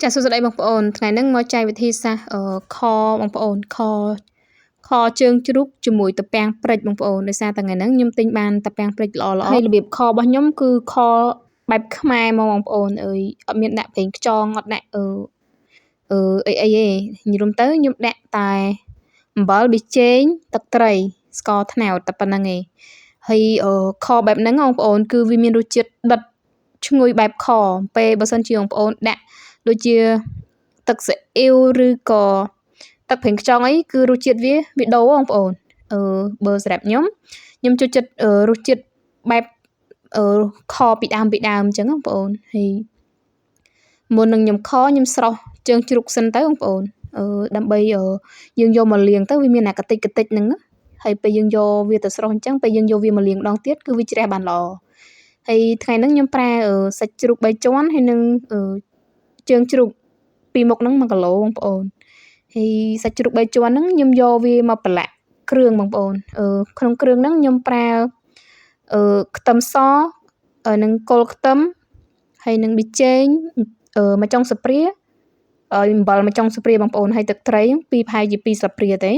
ចាសសួស្តីបងប្អូនថ្ងៃហ្នឹងមកចែកវិធីសាស្ត្រខបងប្អូនខខជើងជ្រូកជាមួយទំពាំងព្រិចបងប្អូនដោយសារតែថ្ងៃហ្នឹងខ្ញុំទិញបានទំពាំងព្រិចល្អៗហើយរបៀបខរបស់ខ្ញុំគឺខបែបខ្មែរមកបងប្អូនអើយអត់មានដាក់ប្រេងខ្យងអត់ដាក់អឺអឺអីអីទេនិយាយទៅខ្ញុំដាក់តែអំបិលប៊ីចេងទឹកត្រីស្ករត្នោតតែប៉ុណ្្នឹងឯងហើយខបែបហ្នឹងបងប្អូនគឺវាមានរសជាតិដិតឈ្ងុយបែបខពេលបើសិនជាបងប្អូនដាក់ដូចជាទឹកស៊ីអ៊ីវឬក៏ទឹកប្រេងខ្យងអីគឺរសជាតិវាវាដូរបងប្អូនអឺបើសម្រាប់ខ្ញុំខ្ញុំចូលចិត្តរសជាតិបែបអឺខពីដើមពីដើមអញ្ចឹងបងប្អូនហើយមុននឹងខ្ញុំខខ្ញុំស្រុះជើងជ្រូកសិនទៅបងប្អូនអឺដើម្បីយើងយកមកលាងទៅវាមានអាកតិចកតិចហ្នឹងហើយពេលយើងយកវាទៅស្រុះអញ្ចឹងពេលយើងយកវាមកលាងម្ដងទៀតគឺវាជ្រះបានល្អហើយថ្ងៃហ្នឹងខ្ញុំប្រើសាច់ជ្រូក3ជាន់ហើយនឹងជើងជ្រូកពីរមុខហ្នឹង1គីឡូបងប្អូនហើយសាច់ជ្រូក3ជាន់ហ្នឹងខ្ញុំយកវាមកប្រឡាក់គ្រឿងបងប្អូនអឺក្នុងគ្រឿងហ្នឹងខ្ញុំប្រើអឺខ្ទឹមសនិងគល់ខ្ទឹមហើយនឹងប៊ីចេងមួយចុងស្លាបព្រាហើយអំបិលមួយចុងស្លាបព្រាបងប្អូនហើយទឹកត្រីពីប្រហែលជា2ស្លាបព្រាទេ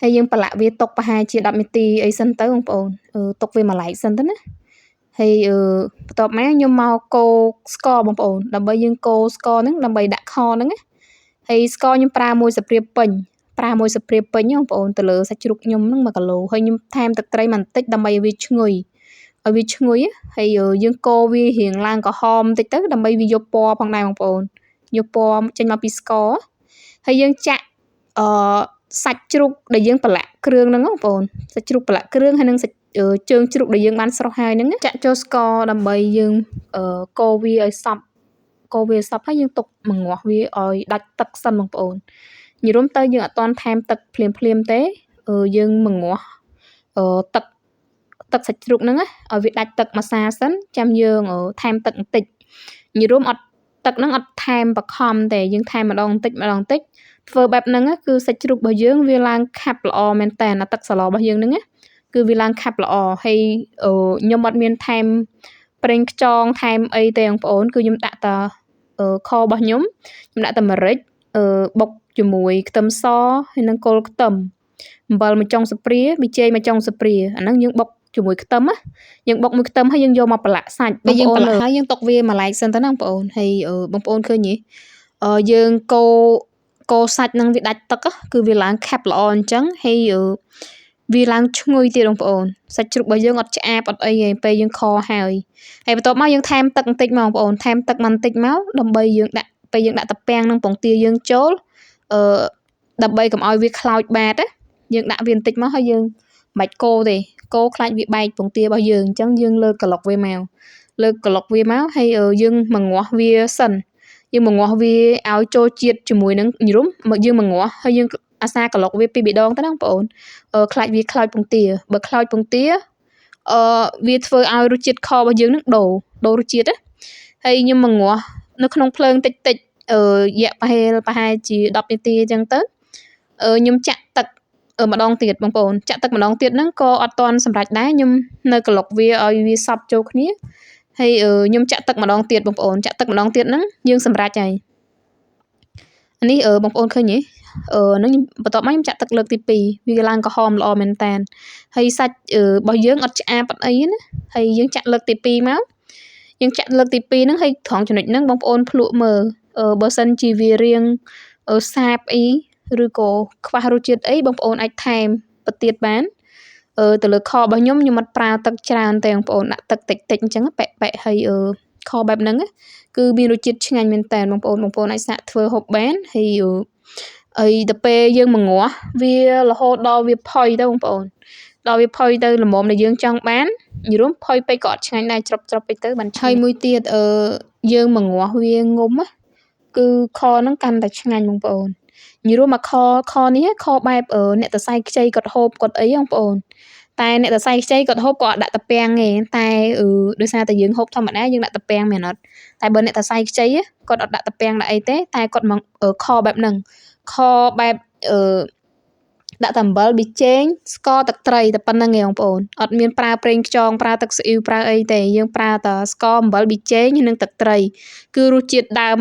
ហើយយើងប្រឡាក់វាទុកប្រហែលជា10នាទីអីសិនទៅបងប្អូនទុកវាមួយឡែកសិនទៅណាហើយបន្ទាប់មកខ្ញុំមកកូរស្ករបងប្អូនដើម្បីយើងកូរស្ករហ្នឹងដើម្បីដាក់ខហ្នឹងណាហើយស្ករខ្ញុំប្រើមួយស្លាបព្រាពេញប្រើមួយស្លាបព្រាពេញបងប្អូនទៅលើសាច់ជ្រូកខ្ញុំហ្នឹង1គីឡូហើយខ្ញុំថែមទឹកត្រីបន្តិចដើម្បីឲ្យវាឈ្ងុយឲ្យវាឈ្ងុយហើយយើងកូរវារៀងឡើងក្រហមបន្តិចទៅដើម្បីវាយកពណ៌ផងដែរបងប្អូនយកពណ៌ចេញមកពីស្ករហើយយើងចាក់អឺសាច់ជ្រូកដែលយើងប្រឡាក់គ្រឿងហ្នឹងបងប្អូនសាច់ជ្រូកប្រឡាក់គ្រឿងហើយនឹងសាច់ជើងជ្រូកដែលយើងបានស្រុះហើយហ្នឹងចាក់ចូលស្ករដើម្បីយើងកូរវាឲ្យសព្វកូរវាសព្វហើយយើងទុកមងាស់វាឲ្យដាច់ទឹកសិនបងប្អូននិយាយរួមទៅយើងអត់ទាន់ថែមទឹកភ្លាមភ្លាមទេយើងមងាស់ទឹកទឹកសាច់ជ្រូកហ្នឹងឲ្យវាដាច់ទឹកមួយសាសិនចាំយើងថែមទឹកបន្តិចនិយាយរួមអត់ទឹកហ្នឹងអត់ថែមបខំទេយើងថែមម្ដងបន្តិចម្ដងបន្តិចធ្វើបែបហ្នឹងគឺសាច់ជ្រូករបស់យើងវាឡើងខាប់ល្អមែនតើអាទឹកសាឡរបស់យើងហ្នឹងណាគឺវាឡើងខាប់ល្អហើយខ្ញុំអត់មានថែមប្រេងខ្យងថែមអីទេបងប្អូនគឺខ្ញុំដាក់តែខរបស់ខ្ញុំខ្ញុំដាក់តែម្រេចបុកជាមួយខ្ទឹមសហើយនិងគល់ខ្ទឹមអំបិលមួយចុងស្លាបព្រាប៊ីចេងមួយចុងស្លាបព្រាអាហ្នឹងយើងបុកជាមួយខ្ទឹមណាយើងបុកមួយខ្ទឹមហើយយើងយកមកប្រឡាក់សាច់ពេលយើងប្រឡាក់ហើយយើងទុកវាមួយឡែកសិនទៅណាបងប្អូនហើយបងប្អូនឃើញទេយើងកូរកូរសាច់នឹងវាដាច់ទឹកគឺវាឡើងខាប់ល្អអញ្ចឹងហើយវាឡើងឈ្ងុយទៀតបងប្អូនសាច់ជ្រូករបស់យើងអត់ឆ្អាបអត់អីទេពេលយើងខហើយហើយបន្ទាប់មកយើងថែមទឹកបន្តិចមកបងប្អូនថែមទឹកមកបន្តិចមកដើម្បីយើងដាក់ពេលយើងដាក់តាពាំងនិងពងទាយើងចូលអឺដើម្បីកុំឲ្យវាខ្លោចបាតណាយើងដាក់វាបន្តិចមកហើយយើងមិនបាច់កូរទេកូរខ្លាចវាបែកពងទារបស់យើងអញ្ចឹងយើងលើកក្លុកវាមកលើកក្លុកវាមកហើយយើងមងាស់វាសិនយើងមងាស់វាឲ្យចូលជាតិជាមួយនឹងញរុំមកយើងមងាស់ហើយយើងអាសាក្លុកវាពីរដងទៅណាបងប្អូនខ្លាចវាខ្លោចពងទាបើខ្លោចពងទាអឺវាធ្វើឲ្យរសជាតិខរបស់យើងនឹងដូរដូររសជាតិណាហើយខ្ញុំមងាស់នៅក្នុងភ្លើងតិចតិចអឺរយៈប្រហែលប្រហែលជា10នាទីអញ្ចឹងទៅខ្ញុំចាក់ទឹកម្ដងទៀតបងប្អូនចាក់ទឹកម្ដងទៀតហ្នឹងក៏អត់ទាន់សម្រេចដែរខ្ញុំនៅក្លុកវាឲ្យវាសព្វចូលគ្នាហើយខ្ញុំចាក់ទឹកម្ដងទៀតបងប្អូនចាក់ទឹកម្ដងទៀតហ្នឹងយើងសម្រេចហើយនេះបងប្អូនឃើញទេអឺហ្នឹងបន្ទាប់មកខ្ញុំចាក់ទឹកលើកទី2វាឡើងក្រហមល្អមែនតានហើយសាច់របស់យើងអត់ឆ្អាបអត់អីណាហើយយើងចាក់លើកទី2មកយើងចាក់លើកទី2ហ្នឹងហើយត្រង់ចំណុចហ្នឹងបងប្អូនភ្លក់មើលបើសិនជាវារៀងសាបអីឬក៏ខ្វះរសជាតិអីបងប្អូនអាចថែមបន្ទៀតបានអឺទៅលើខរបស់ខ្ញុំខ្ញុំអត់ប្រើទឹកច្រើនទេបងប្អូនដាក់ទឹកតិចតិចអញ្ចឹងប៉ែកប៉ែកហើយអឺខបែបហ្នឹងគឺមានរសជាតិឆ្ងាញ់មែនតើបងប្អូនបងប្អូនអាចសាកធ្វើហូបបានហើយហើយដល់ពេលយើងមងាស់វារហូតដល់វាផុយទៅបងប្អូនដល់វាផុយទៅល្មមដែលយើងចង់បាននិយាយរួមផុយពេកក៏អត់ឆ្ងាញ់ដែរច្រប់ច្រប់ពេកទៅបានហើយមួយទៀតអឺយើងមងាស់វាងុំគឺខហ្នឹងកាន់តែឆ្ងាញ់បងប្អូននិយាយរួមមកខខនេះខបែបអ្នកតសៃខ្ចីគាត់ហូបគាត់អីបងប្អូនតែអ្នកតសៃខ្ចីគាត់ហូបក៏អត់ដាក់តាពាំងទេតែដោយសារតែយើងហូបធម្មតាយើងដាក់តាពាំងមែនអត់តែបើអ្នកតសៃខ្ចីគាត់អត់ដាក់តាពាំងដាក់អីទេតែគាត់មកខបែបហ្នឹងខបែបអឺដាក់តែអំបិលប៊ីចេងស្ករទឹកត្រីតែប៉ុណ្្នឹងឯងបងប្អូនអត់មានប្រើប្រេងខ្យងប្រើទឹកស៊ីអ៊ីវប្រើអីទេយើងប្រើតែស្ករអំបិលប៊ីចេងនិងទឹកត្រីគឺរសជាតិដើម